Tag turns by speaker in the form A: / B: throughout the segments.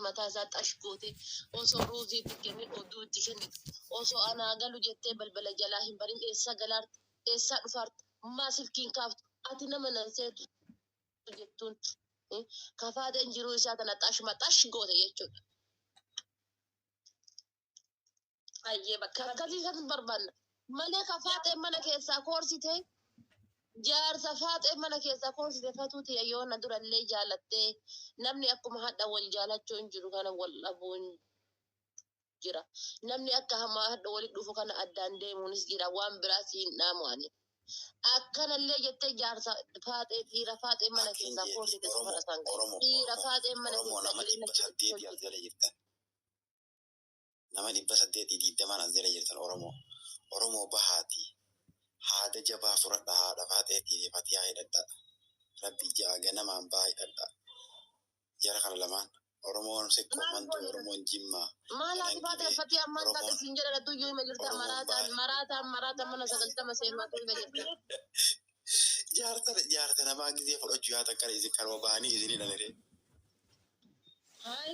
A: Mataa isaa xash goote, osoo ruuzii itti kennin oduu itti kennitu, osoo anaa galu jettee balbala jalaa hin barin eessaa galaarta, eessaa dhufaarta, maa silkiin kaaftu, ati nama nan seetu jettuun ka faaxeen jiruu isaa tana xashma xash goote jechuudha.
B: Ayyee bakka
A: Ka
B: rabbi.
A: Akkasii kan barbaanna malee ka faaxeen mana keessaa koorsite, jaarsa faaxeen mana keessaa koorsite fatuu tiyya yoona durallee jaalattee, namni akkuma hadha wal jaalachuu hin jiru kana wal dhabuun jira. Namni akka hamaa hadha walitti dhufu kana addaan deemuunis jira. Waan biraas hin dhaamu ani. Akkanallee jettee jaarsa faaxee, dhiira faaxee mana
C: Akkin
A: keessaa
C: jeeti
A: koorsite
C: Oromo
A: safara isaan gahe.
C: Oromo
A: Dhiira
C: Oromo
A: faaxeen mana
C: Oromo
A: keessaa
C: nama
A: jireenya
C: 800 as jala jirtan. Nama 820n as jala jirtan Oromoo. Oromoo bahaati. Haada jabaa fudhadha, haadha faaxeetii fi fatiyaa hidhadha. Rabbi ja'a ganamaan baha hidhadha. Jara kana lamaan. Oromoon sikkoo
B: Maal
C: mandoo
B: goone?
C: Oromoon Jimmaa
A: Maal haati
C: shanan
A: faaxee
C: gibee
A: fatii ammaan taate
C: Oromoon
A: siin jedha tuyyuu hima jirta
C: Oromoon
A: maraataan
C: baale.
A: maraataan maraataan mana 90 seenuu hima jirta.
C: Jaarta jaarta namaa gizee fudhachuu yaatan kana isin kanuma bahanii isin hidhanire.
B: Haay.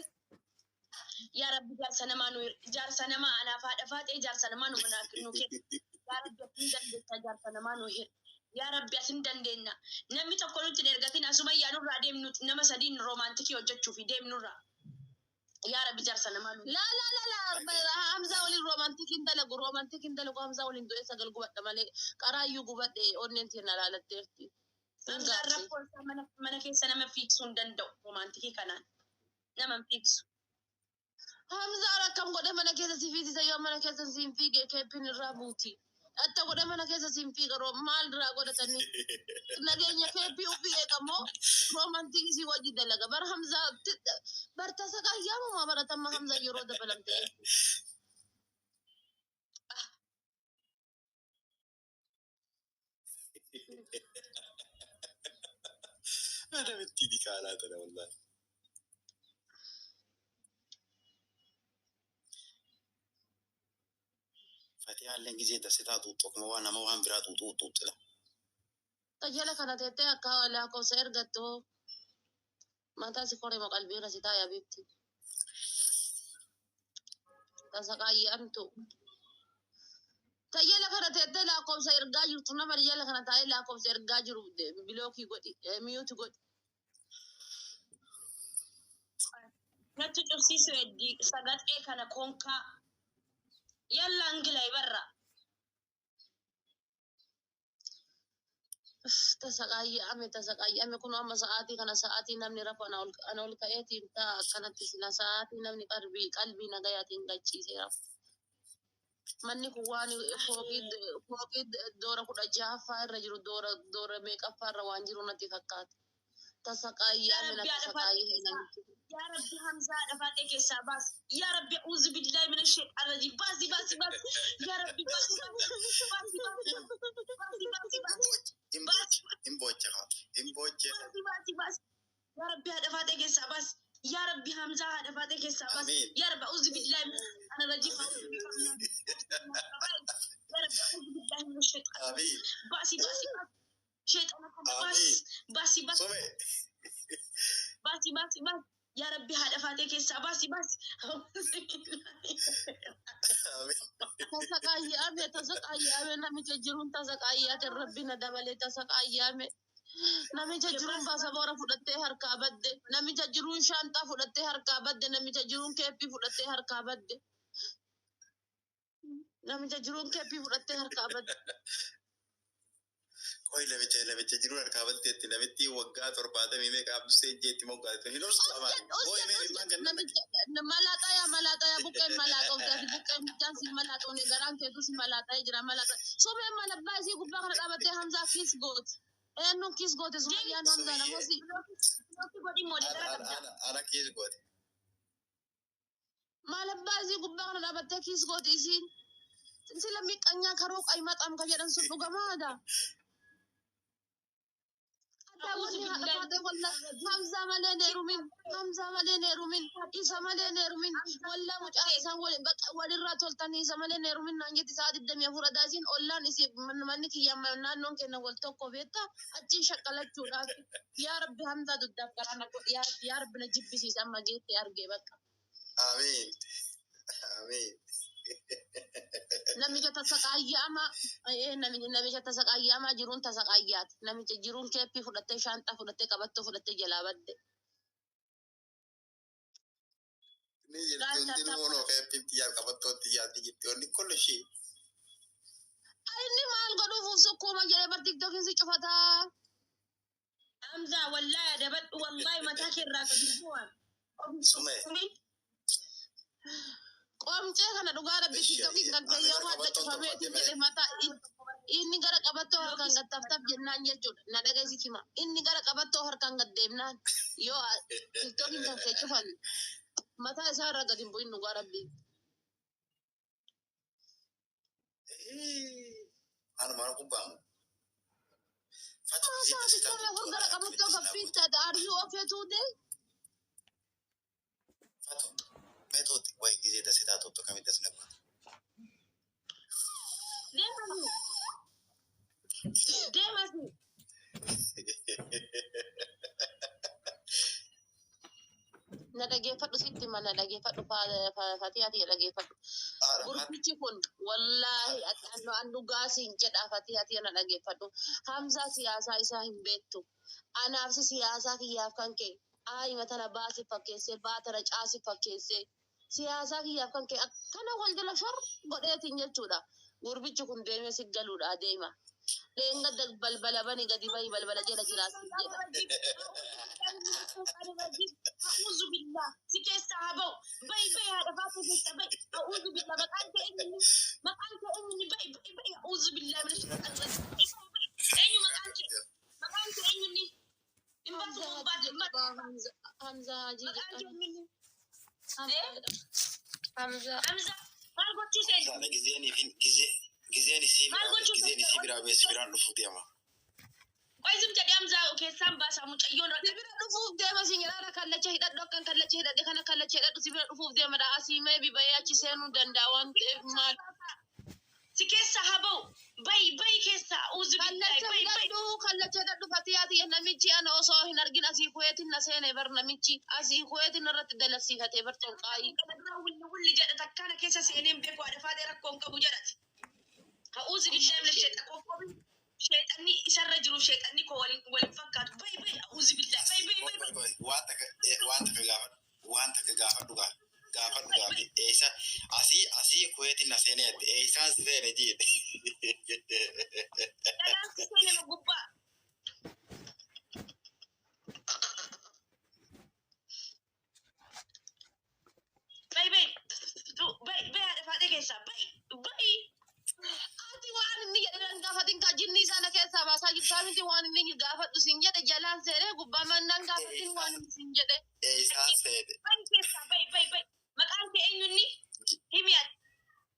B: Yaa Rabbi, jaarsa namaa nu jaarsa namaa anaaf haadha faaxee jaarsa namaa nu manaa nu kenni. Yaa Rabbi, asin dandeessa, jaarsa namaa nu hir. Yaa Rabbi, asin dandeenya. Namni tokko nutti hin ergatin, asuma yaa nurraa deemnu, nama sadiin romantic hojjechuufi deemnurraa. Yaa Rabbi, jaarsa namaa nu.
A: Laa laa laa laa.
C: Dhagaye.
A: Hamzaa waliin romantic hin dalagu, romantic hin dalagu. Hamzaa waliin du'ee sagal gubadha malee qaraayyuu gubadhe, onneen teenna laalatteerti. Hin
B: Hamzaan
A: gaabbe.
B: rakkoo isaa mana keessa nama fiigsuu hin danda'u, romantic kanaan nama hin fiigsu.
A: Hamzaan akkam godhe mana keessa si fiisisa? Yoo mana keessa si hin fiige keeppiin irraa buuti. Atta godhe mana keessa si hin fiiga, maal irraa godhatanii nageenya keeppii ofii eegamoo romantic si wajji dalaga bar Hamzaa bar tasa qayyaamumaa baratamma Hamzaa yeroo dabalamte jechuudha.
C: Namitti diqaalaa tana wallahi. Fatihaalleen gizee dasitaa xuuxxu akkuma waan nama waan biraa xuuxuu xuuxxila.
A: Tajaajila kana teettee akka lakkoofsa ergattu mataa si koree moo qalbii irra si taa'e abiibti. Tasa qaayyaamtu. Tajaajila kana teettee lakkoofsa ergaa jirtu, nama tajaajila kana taa'ee lakkoofsa ergaa jiru block godhi, mute godhi.
B: Natti cufsiisu heddii sagaxee kana konkaa. Yalla angilay barra.
A: Tasa qaayyaame, tasa qaayyaame. Kun amma sa'aatii kana sa'aatii namni rafu ana ol ka'eetiin ta'a akkanatti sila sa'aatii namni qalbii nagayaatiin gachiisee rafu. Manni kun waan fooqii doora 16ffaa irra jiru, doora meeqaffaa irra waan jiru natti fakkaata. Tasa
B: Yaa
A: qaayyaame na
B: Rabbi, haadha
A: tasa
B: faaxee
A: qaayyame
B: keessaa.
A: namichi.
B: Yaa Rabbi, Hamzaa haadha faaxee keessaa baas. Yaa Rabbi, auzu billahi mina shaytaan rajiim. Baasi, baasi, baasi. Yaa Rabbi, baasi, baasi, baasi, baasi, baasi, baasi, baasi.
C: Hin booche, hin booche haa hin booche.
B: Baasi, baasi, baasi. Yaa Rabbi, haadha faaxee keessaa baas. Yaa Rabbi, Hamzaa haadha faaxee keessaa baas.
C: Amiin.
B: Yaa Rabbi, auzu billahi mina shaytaan rajiim. Yaa Rabbi, auzu billahi mina shaytaan rajiim.
C: Amiin.
B: Baasi, baasi, baasi. Shayxana kana baas.
C: Amiin.
B: Baasi, baasi.
C: Some.
B: Baasi, baasi, baasi. Yaa Rabbi, haadha faaxee keessaa baasi, baasi.
C: Amiin.
A: Tasa qaayyaame, tasa qaayyaame, namicha jiruun tasa qaayyaate, rabbi na dabalee tasa qaayyaame. Namicha jiruun baasaboora fudhattee harkaa badde. Namicha jiruun shaanxaa fudhattee harkaa badde. Namicha jiruun keeppii fudhattee harkaa badde. Namicha jiruun keeppii fudhattee harkaa badde.
C: Qoy, namicha jiruun harkaa baddeetti, namitti waggaa 70 meeqa abdusee jeetti moggaate hin horsu afaan. Boo'ee mee ilmaan kan nama.
A: Namicha malaaxaa, malaaxaa, buqqeen malaaxoofte ati, buqqeen mucaan si malaaxoone, garaan keetu si malaaxaa jira, malaaxaa. Supheen malabbaa isii gubbaa kana dhaabattee Hamzaa kiss gooti. Eenyuun kiss goote? Sumayyaan Hamzaa namooti.
B: Block godhi, moderator
C: Ana
B: qabda.
C: ana ana kiss goote.
A: Malabbaa isii gubbaa kana dhaabattee kiss gooti isiin. Sila miqqanyaa karoo qaymaxam ka jedhan sun dhugamaadha. Wanni haadha faatee walla Hamzaa malee hin heerumin, Hamzaa malee hin heerumin, isa malee hin heerumin, wallaa mucaa isaan waliin bakka walirraa toltanii isa malee hin heerumin naan jetti sa'a 24 adaasiin ollaan isii manni kiyya naannoon keenya wal tokko beektaa achiin shaqqalachuudhaaf. Yaa Rabbi, Hamzaa duddaaf garaa na godhi, yaa Rabbi, yaa Rabbi, na jibbisiisa amma geette argee bakka.
C: Amiin. Amiin.
A: Namicha tasaqaayyaama, namicha tasaqaayyaama jiruun tasaqaayyaati. Namicha jiruun keeppii fudhattee, shaanxaa fudhattee, qabattoo fudhattee jalaa badde.
C: Ni jirti hundinuu onoo keeppiin xiyyaaf qabattoo xiyyaatti jirti. Wanni kun ishee.
A: Inni maal godhuuf sukkuuma jedhee bar TikTokiin si cufataa.
B: Hamzaa, wallaahi adabadhu, wallaahi mataa kee irraa gadi bu'an.
C: Sume.
A: Qomcee kana dhugaa Rabbi TikTokiin kan kee yoo hadda cufameetiin jedhe mataa inni gara qabattoo harkaan gad taftaf jennaan jechuudha. Na dhageessi hima. Inni gara qabattoo harkaan gad deemnaan yoo TikTokiin kan kee cufame mataa isaa irraa gad hin bu'in dhugaa Rabbi.
C: Anuma kubbaamu. Fatu.
A: Maasaa 24 gara qabattoo gaffiitta, are you okay today?
C: Fatu. Meetooti wayi gizee dasitaa tokko kamitti as nagoota.
B: Deemasi. Deemasi.
A: Na dhageeffadhu, sitti hima, na dhageeffadhu, Fatiyaa tiyya, dhageeffadhu. Gurbichi kun wallaahi an dhugaa siin jedha, Fatiyaa tiyya, na dhageeffadhu. Hamzaa siyaasaa isaa hin beektu. Anaaf si siyaasaa kiyyaaf kan kee aayima tana baasi fakkeessee baatana caasi fakkeessee siyaasaa kiyyaaf kan kee akkana wal jala shor godheetiin jechuudha. Gurbichi kun deemee si galuudha deema. Dheenga balbala bani gadi bahi, balbala jala jiraasi jedha.
B: A'uuzu billah, si keessaa haa ba'u. Bayi, bayi, haadha faatee keessa bayi. A'uuzu billah, maqaan kee eenyuuni? Maqaan kee eenyuuni? Bayi, bayi, bayi. A'uuzu billah mina shaytaan rajiim. Eenyu maqaan kee? Maqaan kee eenyuuni? Hin baasu, hin baatu, hin baatu.
A: Hamzaa Hajii
B: Maqaan kee
A: jedhama.
B: eenyuuni?
A: Hamzaa.
B: Hamza, maal gochuu seenti?
C: Gizeen gizee gizeen isii
B: Maal
C: biraa
B: gochuu
C: gizeen isii biraa beesi biraan dhufuu deema.
B: Qoy, zim jedhee Hamzaa keessaan baasaa, mucayyoon
A: Si
B: rakkate.
A: bira dhufuuf deema siin jedhaadha, kallacha hidhadhu, akkan kallacha hidhadhe kana kallacha hidhadhu, si bira dhufuuf deemadha. Asii mee bahee achi seenuu danda'a waan ta'eef maal.
B: Si keessaa haa ba'u. Bayi, bayi keessaa. A'uuzu billahi,
A: Kallacha
B: bayi, bayi.
A: hidhadhu, kallacha hidhadhu, Fatiyaa tiyya, namichi ana osoo hin argin asii kuweetiin na seene bar, namichi asii kuweetiin irratti dalasiifatee bar xonqaayii.
B: Kana dura wulli wulli jedha, takkaana keessa seeneen beeku, haadha faatee rakkoo hin qabu jedhati. A'uuzu billahi mina sheexan qoqqobi. Sheexanni isarra jiru sheexanni koo waliin waliin fakkaatu. Bayi, bayi, a'uuzu billahi, bayi, bayi, bayi, bayi.
C: Waan takka waan takka gaafadhu, waan takka gaafadhu, gaafadhu gaafi eessa asii asii kuweetiin na seenee jette, eessaan si seene jiidhe.
B: Jalaan si seene ma gubbaa. Bayi, bayi, bayi, bayi, haadha faatee keessaa bayi, bayi.
A: Ati waan inni jedhe nan gaafatin, kaa jinni isaa na keessaa baasaa jirtaa miti, waan inni gaafadhu siin jedhe, jalaan seenee gubbaa mannaan gaafatin waan inni siin jedhe.
C: Eessaan seene.
B: Bayi keessaa, bayi, bayi, bayi. Maqaan kee eenyunni? Himi ati.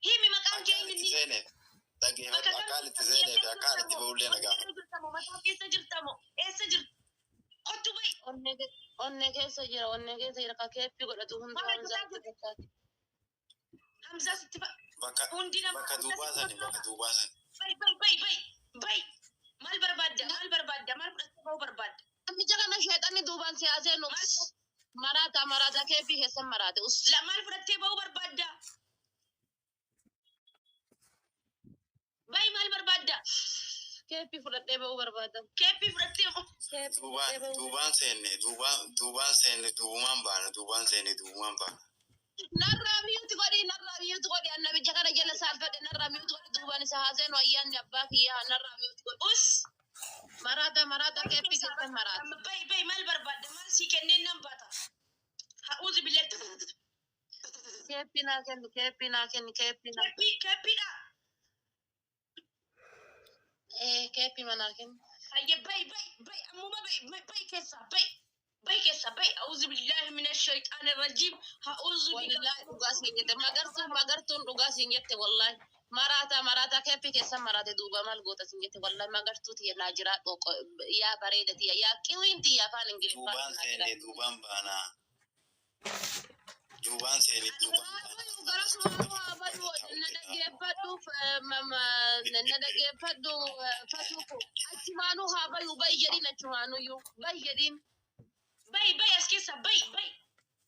B: Himi, maqaan kee
C: Akkaan itti
B: eenyunni?
C: seene dhaggeeffadhu, akkaan itti seenee fi akkaan itti ba'ullee na gaafadhu.
B: Jirtamo mataa keessa jirtamo, eessa jirta? Kottu, bayi.
A: Onnee keessa jira, onnee keessa jira, ka keeppii godhatu hundi
B: Maal
A: Hamzaa
B: hojjetaa
A: itti fakkaata.
B: Hamzaa sitti fa
C: Bakka
B: hundi nama
C: bakka
B: Hamzaa
C: duubaa
B: sitti
C: sani, bakka
B: fakkaata.
C: duubaa sani.
B: Bayi, bayi, bayi, bayi, bayi. Maal barbaadda? Maal barbaadda? Maal fudhattee bahuu barbaadda?
A: Namicha kana sheexanni duubaan siyaasee nu
B: Maal
A: maraata maraata keeppii keessa maraate us.
B: La, maal fudhattee bahuu barbaadda? Bayi, maal barbaadda?
A: Keeppii fudhadhee bahuu barbaada.
B: Keeppii fudhattee
A: Keeppii
C: Duubaan
A: fudhadhee bahuu.
C: Duubaan seenne, duubaan duubaan seenne, duubumaan baana, duubaan seenne, duubumaan baana.
A: Narraa mute godhi, narraa mute godhi, an namicha kana jala saalfadhe, narraa mute godhi, duubaan isa haaseenu ayyaanni abbaa kiyyaa, narraa mute godhi.
B: Us.
A: Maraata maraata
B: Bayi
A: keeppii
B: keessaa
A: keessa maraata.
B: bayi, bayi, maal barbaadda? Maal sii kenneen nan baata? A'uuzu billahi.
A: Keeppii naa kenni, keeppii naa kenni, keeppii naa.
B: Keeppii, keeppiidha.
A: Ee, keeppii manaa kenni.
B: Hayya, bayi, bayi, bayi, ammuma bayi, bayi, bayi keessaa, bayi. Bayi keessaa, bayi. A'uuzu billahi mina shayxaani rajiim. A'uuzu
A: Wallaahi dhugaa siin jette, magartuun, magartuun dhugaa siin jette, wallaahi. Maraata maraata keeppi keessa maraate duuba maal goota sin jette wallahi magartuu tiyya naa jira yaa bareeda tiyya yaa qiwiin tiyya afaan Ingiliffaa
C: Duubaan
A: naa
C: seene
A: jira.
C: duubaan baanaa. Duubaan seene duubaan baanaa.
A: Gara sumaanuu haa badu na dhaggeeffadhu na dhaggeeffadhu fatuuku achumaanuu haa bayu bayi jedhiin achumaanuyyuu bayi jedhiin.
B: Bayi bayi as keessa bayi bayi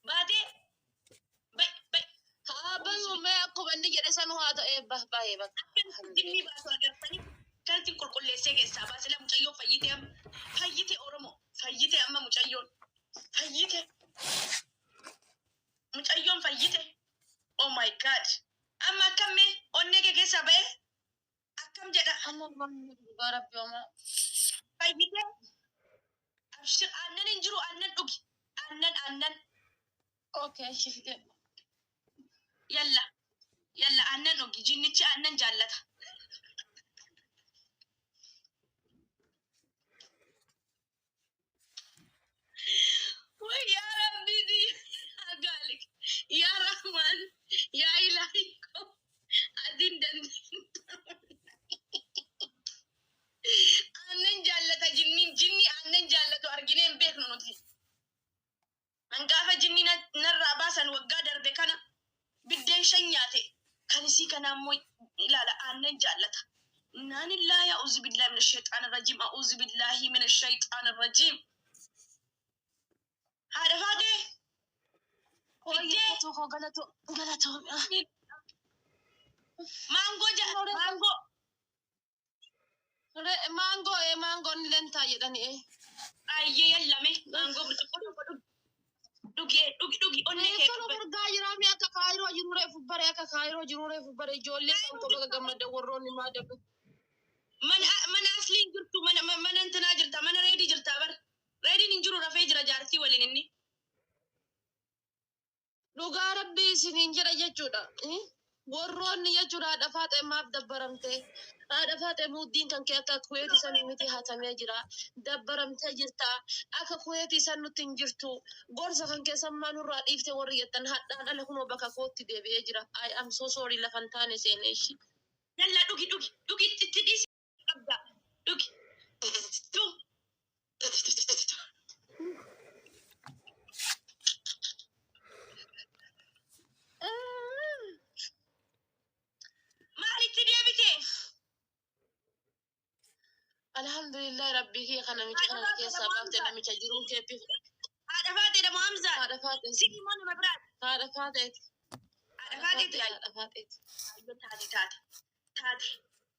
B: baatee bayi bayi.
A: Haa bayu mee akkuma inni jedhe sanuu haa ta'e bahee bakka.
B: Akka jinni baasu agartanii kanatti qulqulleessee keessaa baase la mucayyoo fayyite amma fayyite Oromoo fayyite amma mucayyoon fayyite mucayyoon fayyite. Oh my God, amma akkam mee onnee kee keessaa ba'e akkam jedha?
A: Amma dhugaa rabbi homaa.
B: Fayyite, abshir, aannan hin jiru, aannan dhugi, aannan aannan.
A: Okay, shifite.
B: Yalla yalla, aannan dhugi, jinnichi aannan jaallata. Way yaa Rabbi, yaa Gaalik, yaa Rahmaan, yaa Ilaahi ko atiin dandeenya. Aannan jaallata jinniin, jinni aannan jaallatu arginee hin beeknu nuti. Hangaafa jinni narraa baasan waggaa darbe kana biddeen shan nyaate kan isii kana ammoo ilaala, aannan jaallata. Innaa lillaahi, a'uuzu billaahi mina shayxaan rajiim, a'uuzu billaahi mina shayxaan rajiim. Haadha faatee.
A: Wayyi tokko galatoo galatoo.
B: Maangoo maangoo.
A: Maangoo ee maangoo ni lentaa jedhani ee.
B: Ayyee yallame maangoo burcuqqoo tokko dhugi. Dhugi dhugi dhugi onnee kee
A: Tolu
B: qabba.
A: furdaa jiraami akka kaayiroo jiru reefu bare akka kaayiroo jiru reefu bare ijoollee kan koo baga gammadda warroonni maa dabe.
B: Mana mana asliin jirtu mana mana intinaa jirta, mana reedii jirta bar. Reediin hin jiru, rafee jira jaartii waliin inni.
A: Dhugaa rabbii isiniin jedha jechuudha. Warroonni jechuudha haadha faaxee maaf dabbaramte? Haadha faaxee muddiin kan kee akka kuweetii sanii miti hatamee jira. Dabbaramtee jirta. Akka kuweetii san nutti hin jirtu. Gorsa kan keessan maa nurraa dhiifte warri jettan hadhaan ala kunoo bakka kootti deebi'ee jira. I am so sorry lafa hin taane seenee ishii.
B: Yalla dhugi dhugi dhugi, itti dhiisi qabda dhugi. Tu. Maalitti deebite?
A: Alhamdulillah rabbii kiyya kan namicha kana keessaa baafte namicha jiruun keeppi
B: Haadha faaxee dha moo Hamzaa?
A: Haadha faaxee.
B: Si immoo nama biraati.
A: Haadha faaxeeti.
B: Haadha faaxeeti.
A: Haadha faaxeeti.
B: Ayyoo taate taate taate.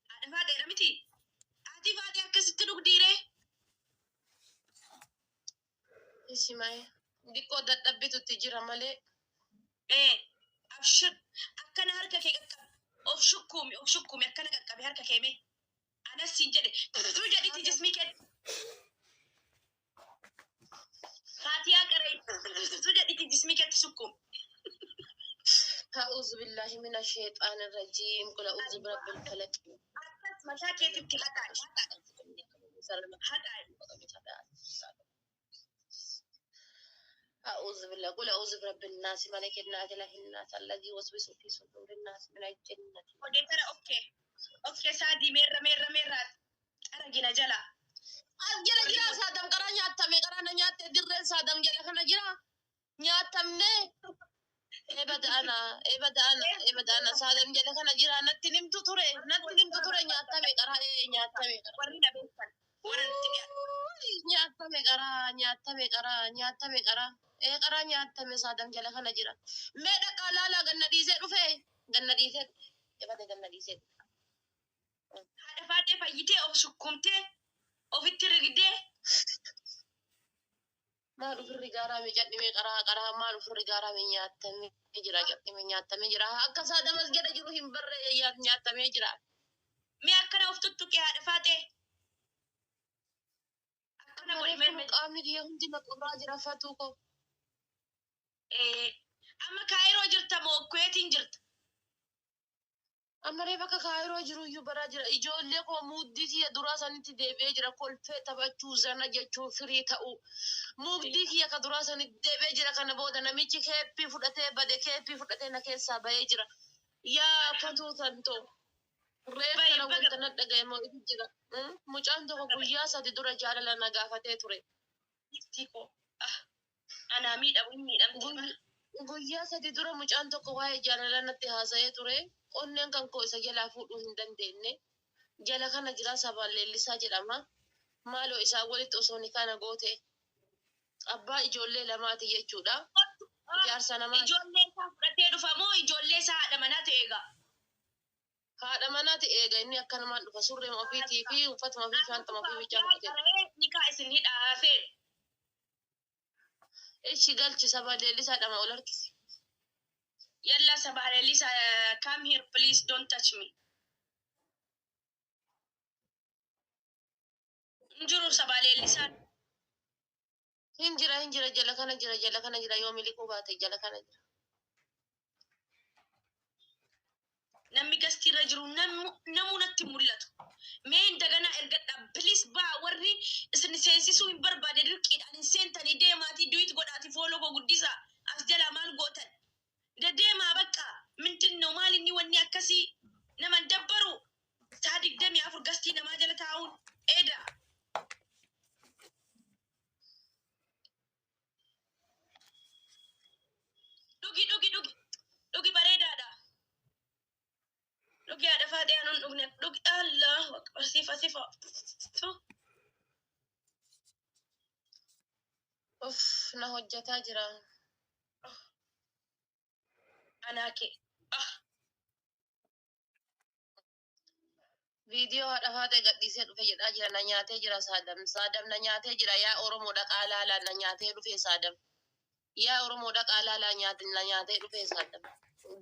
B: Haadha faaxeedha miti. Haati faaxee akkasitti dhugdiiree.
A: Isimaye. Diqqoo dadhabbitutti jira malee.
B: Ee abshir, akkana harka kee qaqqabi. Of shukkuumi of shukkuumi, akkana qaqqabi harka kee mee. Anas siin jedhe tu jedhiti jismii kee. Faatiyaa qaree tu jedhiti jismii keetti sukkuumi.
A: أعوذ بالله من الشيطان الرجيم قل أعوذ برب الفلق.
B: Akkas mataa keetitti haxaa'i haxaa'i.
A: أعوذ بالله قل أعوذ برب الناس ملك الناس إله الناس الذي يوسوس في صدور الناس من الجنة.
B: Odeeffara okay. Okay saadii meerra meerra meerraati. Argina jala.
A: As jala jira saadam qaraa nyaattame qaraa na nyaatte dirreen saadam jala kana jira nyaatamne ebada ana ebada ana ebada ana saadam jala kana jira natti nimtu ture nyaattame qaraa ee nyaattame qaraa.
B: Warri na beekan. Warra nutti dhiyaatan.
A: Nyaattame qaraa nyaattame qaraa nyaattame qaraa ee qaraa nyaattame saadam jala kana jira mee dhaqaa laalaa ganna dhiisee dhufe ganna dhiisee ebade ganna dhiisee.
B: Haadha faaxee fayyitee of sukkumtee ofitti rigdee.
A: Maal ofirri gaaraame cadhime qaraa qaraa maal ofirri gaaraame nyaatamee jira cadhime nyaatamee jira akka saadamas jedha jiru hin barre nyaatamee jira.
B: Mee akkana of tuttuqee haadha faaxee. Akkana godhi
A: Mareef
B: mee.
A: Qaamni kiyya hundi na qorraa jira fatuu koo.
B: Ee, amma kaayiroo jirta moo Kuweetiin jirta?
A: Amma reef akka kaayiroo jiru iyyuu baraa jira. Ijoollee koo muddii kiyya duraa sanitti deebi'ee jira. Kolfee taphachuu, zana jechuu, firii ta'uu. Muddii kiyya ka duraa sanitti deebi'ee jira. Kana booda namichi keeppii fudhatee bade, keeppii fudhatee na keessaa bahee jira. Yaa fatuu tantoo. Reef
B: Baay'ee
A: kana
B: baga
A: wanta na dhaga'e moo itti jira. Mucaan tokko guyyaa 3 dura jaalala na gaafatee ture.
B: Giftii koo. Ah, anaa miidhamu hin miidhamte bara.
A: Guyyaa 3 dura mucaan tokko waa'ee jaalala natti haasa'ee ture. Onneen kan koo isa jalaa fuudhuu hin dandeenye. Jala kana jira, Sabaan Leellisaa jedhama. Maaloo isaan walitti osoo ni kana goote. Abbaa ijoollee lamaati jechuudha. Jaarsa namaati.
B: Ijoollee isaa fudhatee dhufa moo ijoollee isaa haadha manaatu eega?
A: Haadha manaati eega. Inni akkanumaan dhufa, surreema ofiitii fi uffatuma ofii, shaantama ofii bichaa fudhatee dhufa.
B: Nikaa isin hidhaa feedhu.
A: Ishi galchi, Sabaa Leellisaa dhama ol harkisi.
B: Yalla Sabaa Leellisaa, come here, please don't touch me. Hin jiru Sabaa Leellisaan.
A: Hin jira, hin jira, jala kana jira, jala kana jira, yoo miliquu baate jala kana jira.
B: Namni gastiirra jiru namuu natti hin mul'atu. Mee indaganaa ergadha. Please baa, warri isin seensisuu hin barbaade dirqiidhaan hin seentanii, deemaatii duet godhaati, follow koo guddisaa. As jalaa maal gootan? Dedeemaa bakka. Mindinno maal inni wanni akkasii naman dabbaru? Saa 24 gastii namaa jala taa'uun eeda. Dhugi, dhugi, dhugi. Dhugi, bareedaadha. Dhugi, haadha Faaxee, anuun dhugne. Dhugi, Allahu akbar, sifa sifa.
A: Uff, na hojjetaa jira.
B: Anaa kee. Ah.
A: Viidiyoo haadha Faaxee gadhiisee dhufe jedhaa jira. Na nyaatee jira Saadam. Saadam na nyaatee jira. Yaa Oromoo, dhaqaa laalaa, na nyaatee dhufe Saadam. Yaa Oromoo, dhaqaa laalaa, nyaate na nyaatee dhufe Saadam.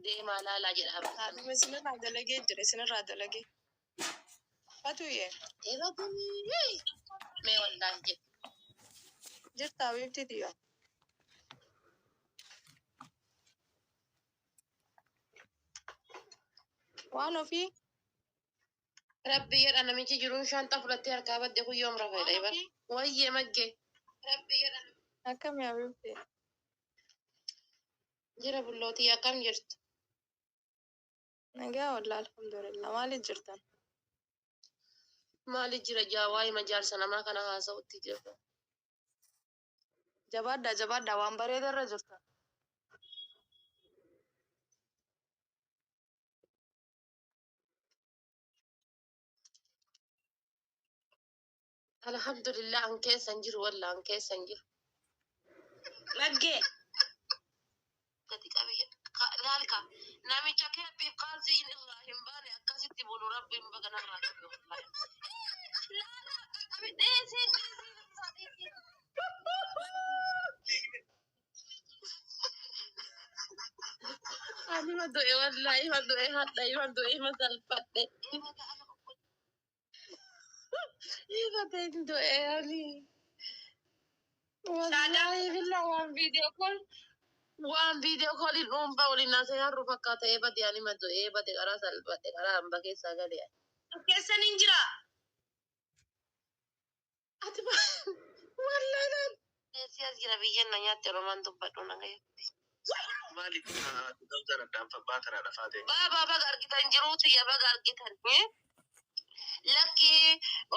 A: Deemaa laalaa jedha.
D: Haadhuma isinirraa dalagee jira, isinirraa dalagee. Fatuyyee.
A: Eeba kunii mee wallaahi jedhe.
D: Jirtaa biifti tiyya? Waan ofii.
A: Rabbi jedha, namichi jiruun shaanxaa fudhattee harkaa badde kun yoom rafeedha
D: Waan
A: ibar.
D: ofii.
A: Wayyee maggee.
D: Akkami habiibti?
A: Jira bullootii, akkam jirtu?
D: Nagaa wallaa, alhamdulillah. Maaliif jirtan?
A: Maali jira jaa, waa'ee majaarsa namaa kana haasa'utti jira.
D: Jabaadhaa, jabaadhaa, waan bareeda irra jirtan.
A: Alhamdulillah, an keessa hin jiru, walla an keessa hin jiru.
B: Maggee.
A: Gadi qabi laalka namicha keeppiif kaalsii irraa hin baane akkasitti bulu, rabbiin baga narraa qabe wallahi. Laala qabi, dhiisii, dhiisii, dhiisii. Ani ma du'e, wallahi ma du'e, hadha ima du'e, ima salphadhe. Ima ta'e du'e ani. Wallahi billah, waan video call, waan video call dhuunfaa waliin haasa'ee har'u fakkaata. Eebate ani ma du'e, eebate, karaa salphadhe, karaa hamba keessaa galee.
B: Keessan hin jira.
A: Ati wallahi naan. As jira, biyyeen na nyaatte, Oromaan dubbadhu na gaheetti.
E: Maaliif dabtara addaan baatara dhafaate?
A: Baabaa, baga argitan, jiruutu ya baga argitan. Lakki,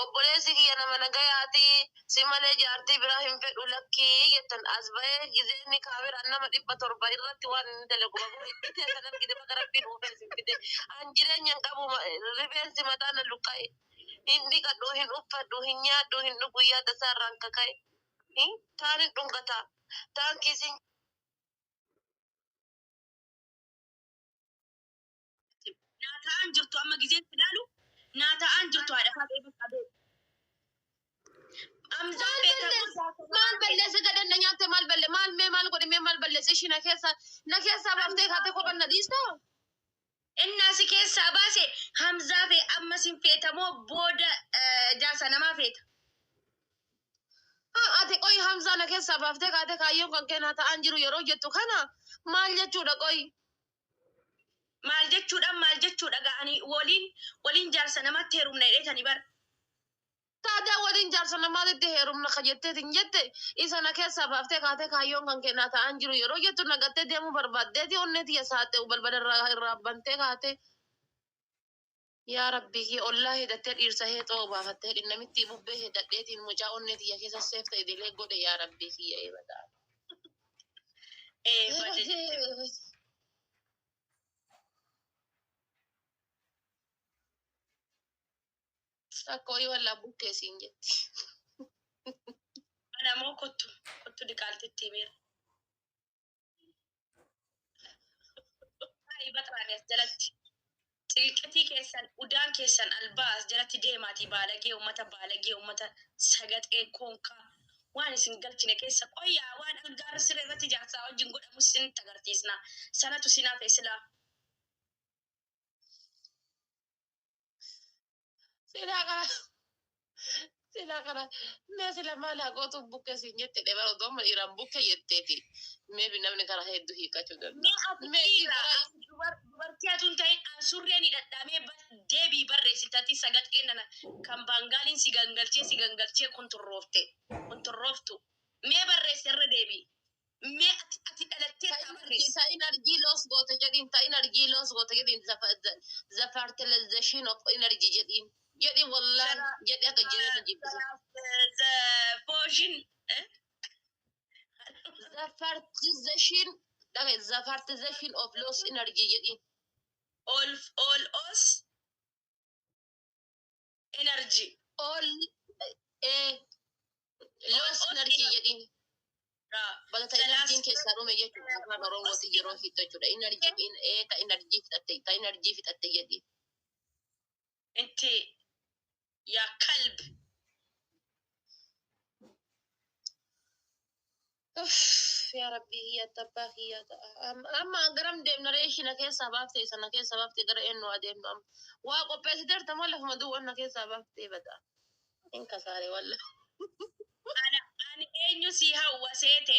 A: obboleessi kiyya nama nagayaati, si malee jaartii biraa hin fedhu lakkii jettan, as bahee gizeenni kaameraan nama 700 irratti waan inni dalagu itti teessan argite. Baga rabbiin uufee sin fide. An jireenya hin qabu, rifeensi mataa na luqqa'e. Hin dhiqadhu, hin uffadhu, hin nyaadhu, hin dhugu, yaada isaarraan kaka'e. Taan hin dhungata. Taan kiisiin
B: Naa ta'an jirtu, amma gizeen ilaalu naa ta'an jirtu, haadha Faaxee, bakka beeku. Amzaan
A: Maal
B: beekamu.
A: balleesse? Maal balleesse? Gadhan na nyaatte, maal balle, maal, mee maal godhe, mee maal balleesse? Ishii na keessaa baaftee kaatee kophan na dhiistaa?
B: Innaa si keessaa baase Hamzaa fee amma sin feetamoo booda jaarsa namaa feeta?
A: Haa, ati qoy, Hamzaa na keessaa baaftee kaatee kaayyoon kan kee naa ta'an jiru yeroo jettu kana maal jechuudha qoy?
B: Maal jechuudha, maal jechuudha ga'anii waliin waliin jaarsa namatti heerumna jedheetanii bara.
A: Taadaa waliin jaarsa namaatitti heerumna ka jetteetiin jette, isa na keessaa baaftee kaatee kaayyoon kan kee naa ta'an jiru yeroo jettu nagattee deemuu barbaaddeeti, onnee tiyya saaxee balbala irraa bantee kaatee. Yaa Rabbi kee ollaa hedattee dhiirsa heexoo baafattee namitti bubbee hedadheetiin mucaa onnee tiyya keessa seef ta'e dilee godhe yaa Rabbi kiyya eebadaa.
B: Ee bade jette.
A: Akka ho'i wallaa bukkee siin jetti.
B: Ana moo kottu kottu diqaaltitti himeera. Baay'ee baxraani as jalatti. Xiqqatii keessan udaan keessan albaa as jalatti deemaatii baalagee uummata baalagee uummata sagaxee koonkaa waan isin galchine keessa qoyyaa waan algaarra siree irratti jaarsaa wajjin godhamu isinitti agarsiisna. Sanatu sinaa ta'e silaa.
A: Silaa kana silaa kana mee sila maal haa gootu bukkee siin jette dheebara otoo amma dhiiraan bukkee jetteeti. Meebi namni karaa hedduu hiikkachuu danda'a.
B: Mee ati
A: Mee
B: dhiira
A: dhiira
B: ati dubartii atuun ta'in an surreen hidhadhamee deebii barreessitati sagaxee nana kan baangaaliin si gangalchee si gangalchee kunturroofte kunturrooftu. Mee barreessi irra deebii. Mee ati dhalattee
A: Ta
B: taa
A: energy
B: barreessi.
A: ta energy loss goote jedhiin ta energy loss goote jedhiin the fertilization of energy jedhiin jedhi wallahi jedhi akka jireenya jibbisa.
B: The version
A: The fertilization dhagaye the fertilization of loss energy jedhiin.
B: All os energy.
A: All
B: All
A: loss
B: os
A: energy
B: energy.
A: jedhiin. Bakka ta
B: The
A: enerjiin
B: last
A: keessaa dhume jechuudha afaan Oromooti yeroo hiittu jechuudha. Energy ta energy fixatte ta energy fixatte jedhiin.
B: Inti yaa kalb.
A: Uff, yaa Rabbi kiyya abbaa kiyya amma garam deemna ree ishii na keessaa baaftee isa na keessaa baaftee gara eenyu adeemnu amma waa qopheessiteerta moo lafuma duwwaa na keessaa baaftee bada hin kasaare walla.
B: Ana ani eenyu si hawwa seete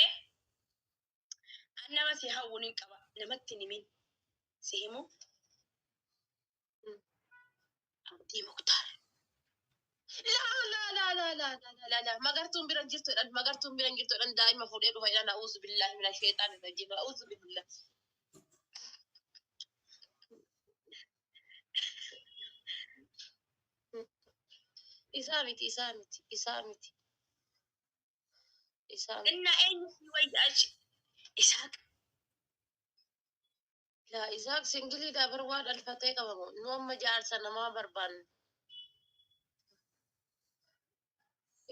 B: an nama si hawwu nin qaba namatti hin himin si himu Abdii Muktaar.
A: Laa laa laa laa laa laa laa laa magartuun bira jirtu jedhan magartuun bira jirtu jedhan daa'ima fuudhee dhufa jedhan a'uuzu billaahi mina sheexaani rajiim a'uuzu billah. Isaa miti isaa miti isaa miti isaa miti.
B: Inna eenyu si wayya achi Isaaq.
A: Laa Isaaq singiliidhaa bar waa dhalfatee qabamu nu amma jaarsa namaa barbaanna.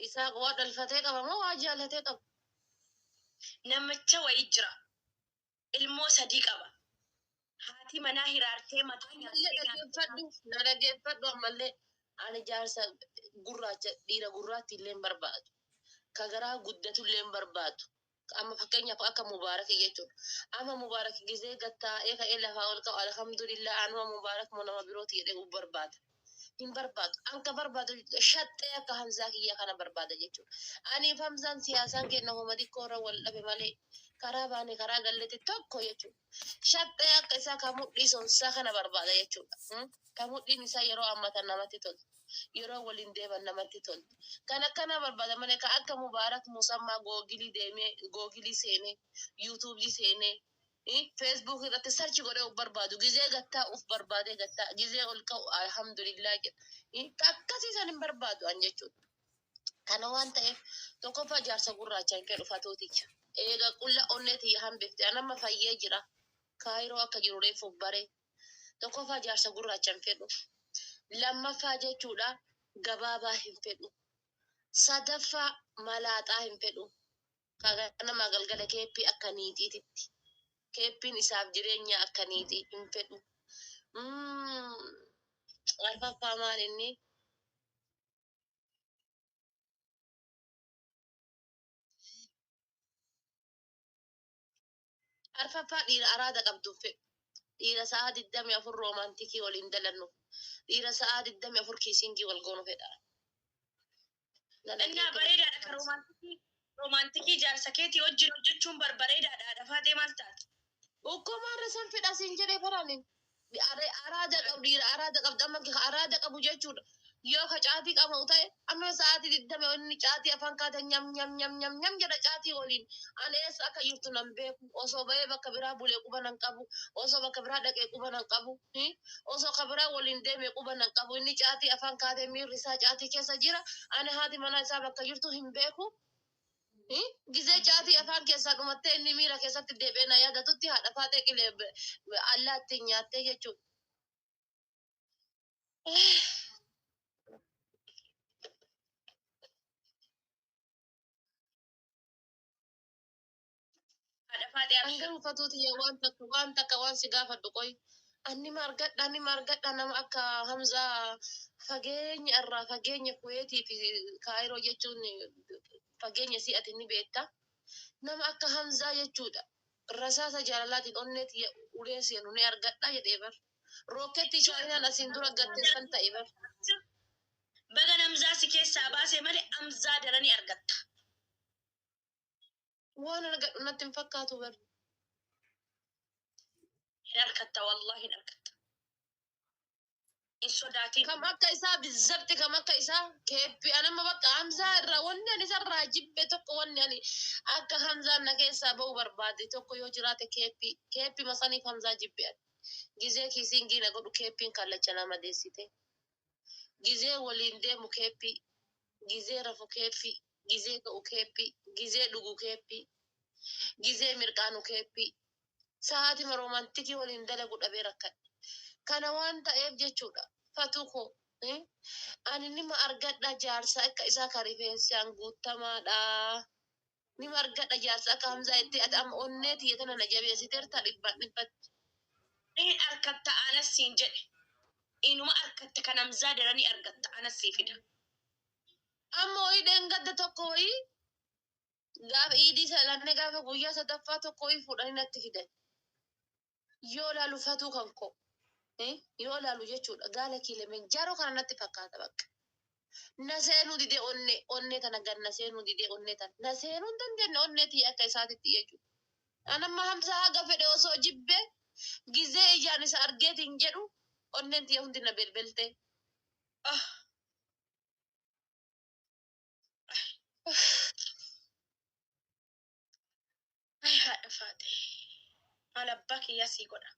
A: Isaaq waa dhalfatee qabamu waa jaalatee qaba.
B: Namicha wayii jira. Ilmoo sadii qaba. Haati manaa hiraartee mataa
A: Ammallee
B: nyaattee nyaattee
A: dhaggeeffadhu na dhaggeeffadhu ammallee ani jaarsa gurraacha dhiira gurraatti illee hin barbaadu. Ka garaa guddatu illee hin barbaadu. Amma fakkeenyaaf akka Mubaarak jechuudha. Amma Mubaarak gizee gattaa'ee ka'ee lafaa ol ka'u alhamdulillah anuma Mubaarak moo nama birooti jedhee barbaada. Hin barbaadu. Anka barbaadu shaxxee akka Hamzaa kiyya kana barbaada jechuudha. Aniif Hamzaan siyaasaan kenna homa xiqqoo irra wal dhabe malee karaa baane karaa galleetti tokko jechuudha. Shaxxee akka isaa ka mudhii sonsaa kana barbaada jechuudha. Ka mudhiin isaa yeroo ammatan namatti toltu. Yeroo waliin deeman namatti toltu. Kan akkana barbaada malee ka akka Mubaarak Musammaa googilii deemee googilii seenee yuutuubii seenee feesbuuk irratti sarchi godhee of barbaadu gizee gattaa uf barbaadee gattaa gizee ol ka'u alhamdulillah jedha. Ka akkasii san hin barbaadu an jechuudha. Kana waan ta'eef tokkoffaa jaarsa gurraacha hin fedhu fatuuticha. Eega qulla onnee tiyya hambifte an amma fayyee jira. Kaayiroo akka jiru reefuuf bare. Tokkoffaa jaarsa gurraacha hin fedhu. Lammaffaa jechuudha gabaabaa hin fedhu. Sadaffaa malaaxaa hin fedhu. Nama galgala keeppii akka niitiititti. Keeppiin isaaf jireenya akka niitii hin fedhu. Arfaffaa maal inni? Arfaffaa dhiira araada qabdu hin fedhu. Dhiira sa'a 24 roomaantikii waliin dalannu. Dhiira sa'a 24 kiisingii wal goonu fedha. Na
B: Innaa
A: dhaggeeffadhu.
B: bareedaadha ka roomaantikii jaarsa keetii wajjin hojjechuun barbareedaadha. Haadha faatee maal taate?
A: Ukkumaarra san fedha siin jedhee baraanin. Araada qabu dhiira araada qabdu amma araada qabu jechuudha. Yoo ka caatii qabu ta'e amma sa'aatii 20 inni caatii afaan kaate nyam nyam nyam nyam nyam jedha caatii waliin. Ani eessa akka jirtu nan beeku. Osoo ba'ee bakka biraa bulee quba nan qabu. Osoo bakka biraa dhaqee quba nan qabu. Osoo ka biraa waliin deeme quba nan qabu. Inni caatii afaan kaate miirri isaa caatii keessa jira. Ani haati manaa isaa bakka jirtu hin beeku. Gizee caatii afaan keessaa dhumattee inni miira keessatti deebi'ee na yaadatutti haadha faaxee qilee allaattiin nyaattee jechuudha.
B: Haadha faaxee
A: An
B: abshir.
A: garuu fatuuti waan takka waan si gaafadhu qoy. Anni margadha anni margadha nama akka Hamzaa fageenya irraa fageenya Kuweetii fi Kaayiroo jechuun fageenya si'ati ni beekta. Nama akka Hamzaa jechuudha. Rasaasa jaalalaatiin onneetti ulee seenu ni argadha jedhee bar. Rooketti Chaayinaan asiin dura gatte san ta'e bar.
B: Baga Hamzaa si keessaa baasee malee Hamzaa daranii argatta.
A: Waan argadhu natti hin fakkaatu bar.
B: Hin argatta, wallaahi hin argatta. Hin sodaatin.
A: Kam akka isaa bizzabti kam akka isaa keeppi anama bakka Hamzaa irraa wanni ani isarraa jibbe tokko wanni ani akka Hamzaan na keessaa ba'u barbaade tokko yoo jiraate keeppi keeppi masaniif Hamzaa jibbe ani. Gizee kiisiingii na godhu keeppiin kallacha nama deessite. Gizee waliin deemu keeppi, gizee rafu keeppi, gizee ka'u keeppi, gizee dhugu keeppi, gizee mirqaanu keeppi. Sa'aatima roomantikii waliin dalagu dhabee rakkadhe. Kana waan ta'eef jechuudha. Fatuu koo. Ani nima argadha jaarsa akka isaa ka rifeensaan guutamaadha. Nima argadha jaarsa akka Hamzaa itti ati amma onnee tiyya tana na jabeessiteerta dhibbaan dhibbatti.
B: Hin argatta anas siin jedhe. Inuma argatta kan Hamzaa daranii argatta anas sii fida.
A: Amma wayii dheengadda tokko wayii gaafa iidii salannee gaafa guyyaa sadaffaa tokko wayii fuudhanii natti fidan. Yoo laalu fatuu kan koo. Yoo laalu jechuudha gaala kiilemenjaaroo kana natti fakkaata bakka. Na seenuu didee onnee onnee tana gad na seenuu didee onnee tana na seenuu hin dandeenye onnee tiyya akka isaatitti jechuudha. Anamma Hamzaa haga fedhe osoo jibbee gizee ijaan isa argeetiin jedhu onneen tiyya hundi na belbelte.
B: Ah, ay haadha faaxee. Maal abbaa kiyyaa sii godha.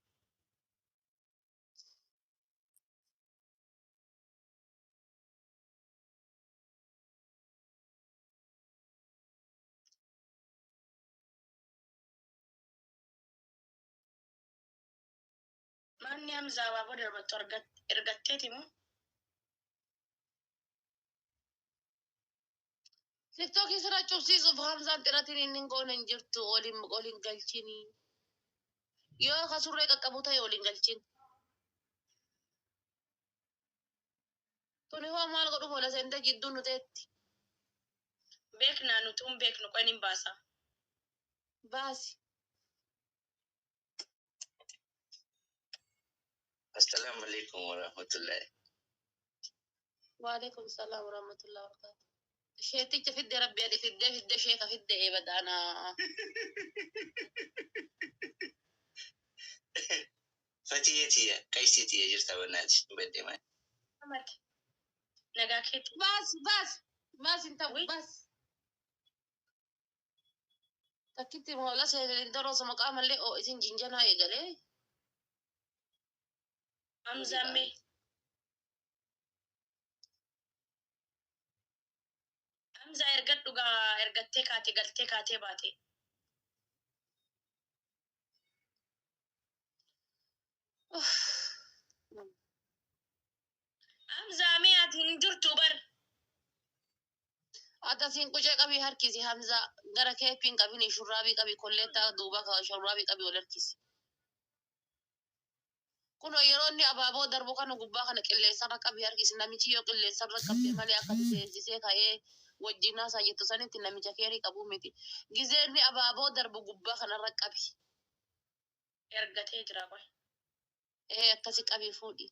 B: Manni Hamzaa abaaboo darbattu ergatteeti moo?
A: Tiktookii sirra cubsiisuuf Hamzaan xiratiin inni hin goone hin jirtu oliin oliin galchini. Yoo ka surree qaqqabu ta'e oliin galchin. Tuni hoo maal godhu moola seente jidduu nu teetti.
B: Beeknaa nuti hin beeknu qoyin hin baasa.
A: Baasi.
F: Assalamu alaikum warahmatullahi.
A: Waalaikum salaam warahmatullahi wabarakatuh. Sheeticha fidde rabbi adi fidde fidde sheeka fidde eebadaana.
F: Fatiyya tiyya, qaysii tiyya jirta bannaati badde maal.
B: Amati. Nagaa keeti.
A: Baas baas baas hin ta'u
B: Wi.
A: baas. Takkitti moola seenin doroosa maqaa mallee oo isin jinjanaa eegalee.
B: Hamzaan mee. Hamzaa ergadhu gaa ergattee kaatee galtee kaatee baate. Hamzaa mee ati hin jirtu bar.
A: Akkasiin qucee qabii harkisi Hamzaa gara keeppiin qabini shurraabii qabii kolleettaa duuba ka shurraabii qabii ol harkisi. Kunoo yeroo inni abaaboo darbu kana gubbaa kana qilleensarra qabii harkisi namichi yoo qilleensarra qabde malee akka seensisee ka'ee wajjin haasaa jettu sanitti namicha keerii qabuu miti. Gizee inni abaaboo darbu gubbaa kanarra qabi.
B: Ergatee jira qoy.
A: Ee akkasi qabii fuudhi.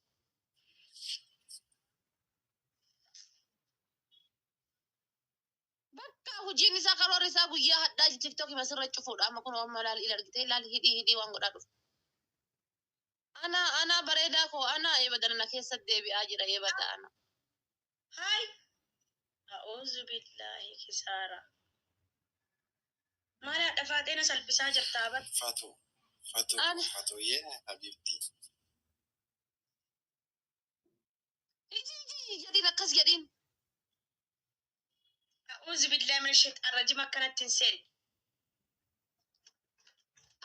A: Bakka hojiin isaa karoorri isaa guyyaa hadhaa tiktookii masirra cufuudha. Amma kun amma laal ila argitee laal hidhii hidhii waan godhaa dhufu. Ana ana bareedaa koo ana eebada na keessatti deebi'aa jira eebada ana.
B: Haay. A'uuzu billaahi kisaara. Maal haadha faaxee na salphisaa jirtaa bar.
C: Fatu. Fatu.
A: Ana.
C: Fatuyyee habibti.
A: Iji iji jedhiin akkas jedhiin.
B: A'uuzu billaahi mina sheexaan rajim akkanatti hin seenne.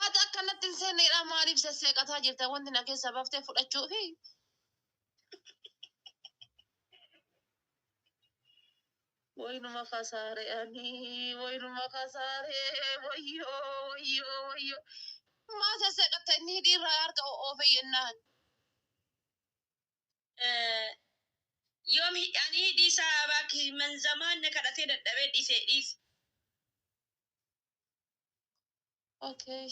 A: Ati akkanatti hin seenneedha maaliif sesseeqataa jirta wanti na keessa baaftee fudhachuufi? Waynuma kasaare ani waynuma kasaare wayyoo wayyoo wayyoo. Maa sesseeqatta inni hidhiirraa harka oofe jennaan.
B: Yoom ani hidhii isaa baaki manzamaan na kadhatee dadhabee dhiisee dhiise.
A: Okay.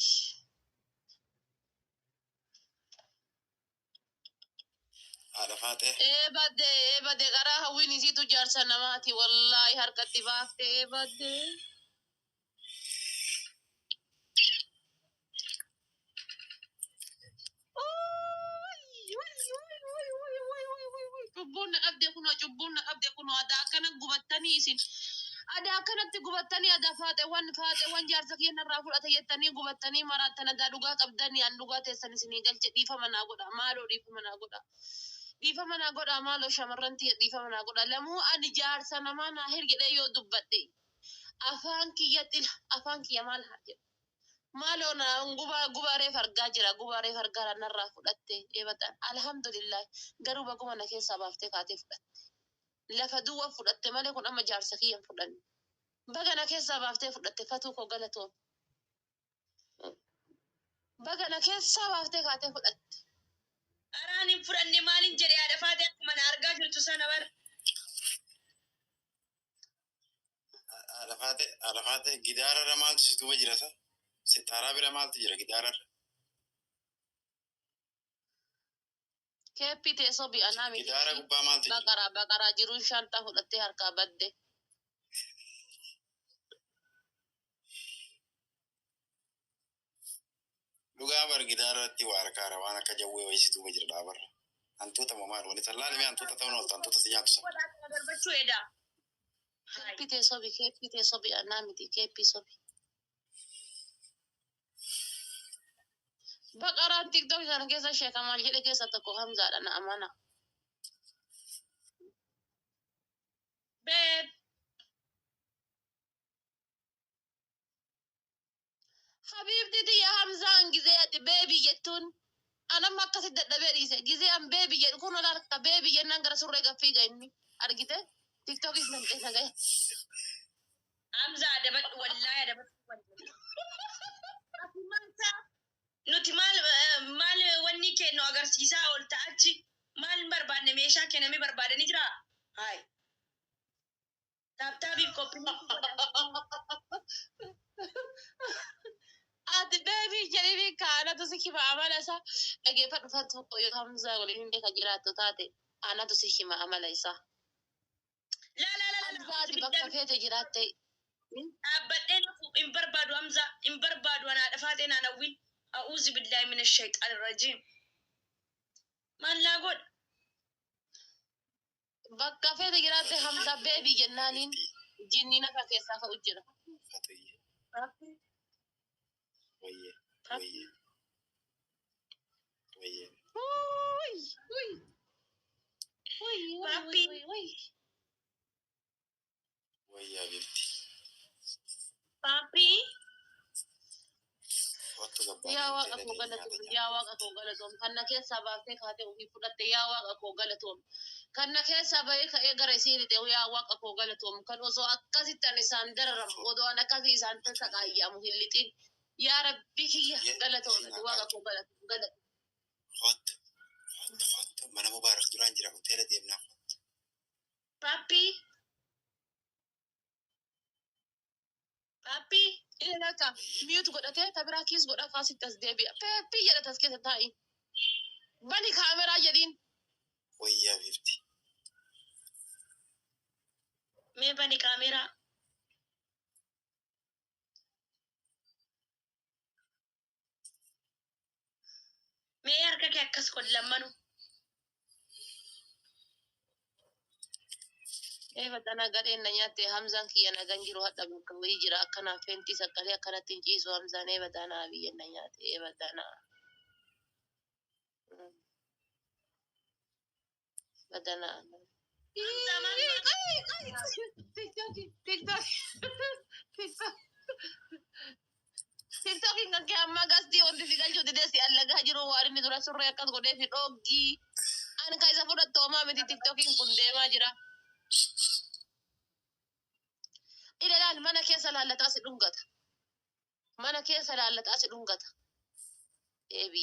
C: Haadha faaxee.
A: Ee badde ee badde karaa hawwiin isiitu jaarsa namaati wallaahi harkatti baafte ee badde. Cubbuun na qabde kunoo cubbuun na qabde kunoo adaa akkana gubattanii isin adaa akkanatti gubattanii adaa faaxeewwan faaxeewwan jaarsa keenyarraa fudhate jettanii gubattanii maraattan adaa dhugaa qabdanii an dhugaa teessan isinii galche dhiifama naa godha maaloo dhiifama naa godha. Dhiifama naa godha maaloo shamarran tiyya dhiifama naa godha lamuu ani jaarsa namaa naa hirgidhee yoo dubbadhe afaan kiyya xila afaan kiyya maal haa jedhu. Maaloo na gubaa gubaaree fargaa jira gubaaree fargaa narraa fudhatte eebatan alhamdulillah garuu baguma na keessaa baaftee kaatee fudhatte lafa duwwa fudhatte malee kun amma jaarsa kiyya hin fudhanne baga na keessaa baaftee fudhatte fatuu koo galatoom baga na keessaa baaftee kaatee fudhatte.
B: Araan hin fudhanne maaliin jedhe haadha faaxee akkuma na argaa jirtu sana bar.
C: Haadha faaxee. Haadha faaxee gidaararra maaltu si duuba jira sa? Sitaaraa bira maaltu jira gidaararra?
A: Keeppii teessoo bi'anaa miti
C: Gidaara gubbaa maaltu jira?
A: baqaraa baqaraa jiruun shantaa fudhattee harkaa badde.
C: Dhugaa bar gidaarratti waa harkaara waan akka jawwee wayii si duuba jira dhaabarra. Hantuuta moo maal wani tallaalime hantuuta ta'uun ooltu hantuuta si nyaatu sana.
B: Godhaa kana darbachuu edaa. Haay.
A: Keeppii teessoo bi keeppii teessoo bi'anaa miti keeppii sobi. Baqaraan tiktok sana keessa sheekamal jedhe keessa tokko Hamzaadha na amana.
B: Beeb.
A: Habibti tiyya Hamzaan gizee ati beebii jettuun anamma akkasitti dadhabee dhiise gizee an beebii jedhu kun ol harka beebii jennaan gara surree gaffiiga inni argite tiktokis namqee nagaya.
B: Hamza adabadhu wallaahi adabadhu wallaahi. Ati maal ta'a? Nuti maal maal wanni kennu agarsiisaa ol ta'achi maal barbaanne meeshaa kenname barbaadanii jira. Haay. Taaptaabiif qophii godha.
A: Ati beebii jedhini kaanatu si hima amala isaa dhageeffadhu fattu yoo Hamzaa waliin illee kan jiraattu taate anatu si hima amala isaa.
B: La la la la.
A: Hamzaa ati bakka feete jiraatte.
B: Dhaabbadhee nafu hin barbaadu Hamza hin barbaadu anaa dhafaateen naan hawwin. A'uuzu billaahi mina shayxaan rajiim. Maal naa godha?
A: Bakka feete jiraatte Hamzaa beebii jennaaniin jinni nafa keessaa ka'u jira.
C: Fatuyyee. Wayyee. Wayyee. Wayyee.
A: Wuy, wuy, wuy, wuy,
B: Papi.
A: wuy, wuy.
C: Wayyee habibti.
B: Papi.
C: Wattu gabbaa
A: Yaa waaqa
C: hoteela
A: koo
C: deemee nyaata
A: galatoom,
C: nyaata.
A: yaa waaqa koo galatoom, kan na keessaa baaftee kaatee ofii fudhatte yaa waaqa koo galatoom. Kan na keessaa bahee ka'ee gara isii lixe yaa waaqa koo galatoom. Kan osoo akkasitti ani isaan dararamu, odoo ani akkasii isaan tattaqaayyamu hin lixin. Yaa rabbi kiyya
C: Ye-
A: galatoom,
C: isiin
A: ati waaqa
C: haqaatu.
A: koo galatoom, galatoom.
C: Hottu. Hottu hottu mana mubaarak duraan jira hoteela deemnaa hottu.
B: Papi. Papi.
A: Inni akka mute godhatee ta biraa kiis godhaa kaasitti as deebi'a. Peeppii jedhata as keessa taa'i. Bani kaameraa jedhiin.
C: Wayyee habibti.
B: Mee bani kaameraa. Mee harka kee akkas godhi lammanu.
A: Eeba tana gadheen na nyaatte. Hamzaan kiyya nagan jiru, hadha bakka wayii jira. Akkanaaf feentii saqqalee akkanatti hin ciisu Hamzaan. Eeba tana biyya na nyaate, eeba tana. Badana. TikTok TikTok TikTokin kan kee ammaa gastii wanti si galchuu didee si allagaa jiru, waan inni dura surree akkas godhee fi dhoggii. Ani kan isa fudhattu homaa miti, TikTokin kun deemaa jira. Ila laal, mana keessa laallataa si dhungata. Mana keessa laallataa si dhungata. Ee biyya.